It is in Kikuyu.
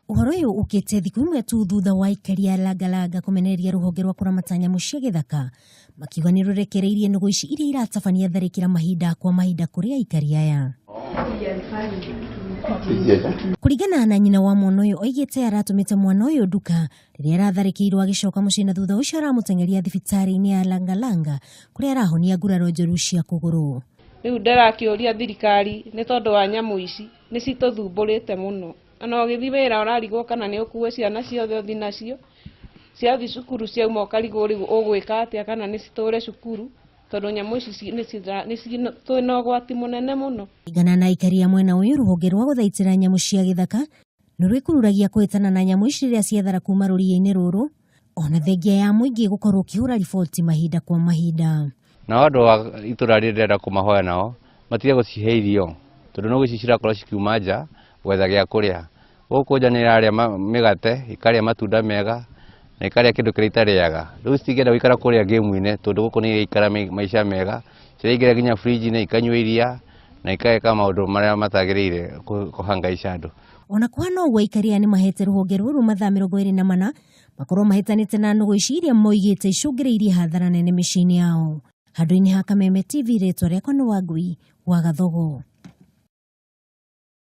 Ũhoro ũyũ ũkĩte thikũ imwe tu thutha wa aikari a Langalanga kũmenereria rũhonge rwa kũramata nyamũ cia gĩthaka makiuga nĩ rũrekereirie nũgũ ici iria iratabania tharĩkĩra mahinda kwa mahinda kũrĩ aikari aya. Kũringana na nyina wa mwana ũyũ oigĩte aratũmĩte mwana ũyũ nduka rĩrĩa aratharĩkĩirwo agĩcoka mũciĩ na thutha ũcio aramũteng'eria thibitarĩ-inĩ ya Langalanga kũrĩa arahonia nguraro njũru cia kũgũrũ. Rĩu ndĩrakĩũria thirikari nĩ tondũ wa nyamũ ici nĩ citũthumbũrĩte mũno. Ona ũgĩthiĩ wĩra ũrarigwo kana nĩ ũkue ciana ciothe ũthiĩ nacio, ciathiĩ cukuru ciauma ũkarigwo rĩu ũgwĩka atĩa kana nĩ citũre cukuru tondũ nyamũ ici twĩna ũgwati mũnene mũno. Kũringana na aikari a mwena ũyũ, rũhonge rwa gũthaitĩra nyamũ cia gĩthaka nĩ rwĩkururagia kũhĩtana na nyamũ ici rĩrĩa ciethara kuma rũriĩ-inĩ rũrũ, ona thengia ya mũingĩ gũkorwo ũkĩhũra riboti mahinda kwa mahinda. Nao andũ a itũra rĩrĩ ndĩrenda kũmahoya nao matige gũcihe irio tondũ nũgũ ici cirakorwo cikiuma nja gwetha gĩa kũrĩa. Gũkũ nja nĩ irarĩa mĩgate, ikarĩa matunda mega na ikarĩa kĩndũ kĩrĩa itarĩaga. Rĩu citingĩenda gũikara kũrĩa ngĩmu-inĩ tondũ gũkũ nĩ iraikara maica mega, ciraingĩra nginya fridge-inĩ ikanyua iria na ikeka maũndũ marĩa matagĩrĩire kũhangaica andũ. Ona kũhana ũguo aikari aya nĩmahete rũhonge rũrũ mathaa 24 makorwo mahĩtanĩte na nũgũ ici iria moigĩte icũngĩrĩirie hathara nene mĩciĩ-inĩ yao. Handũ-inĩ ha Kameme TV rĩtwa rĩakwa nĩ Wangui wa Gathogo.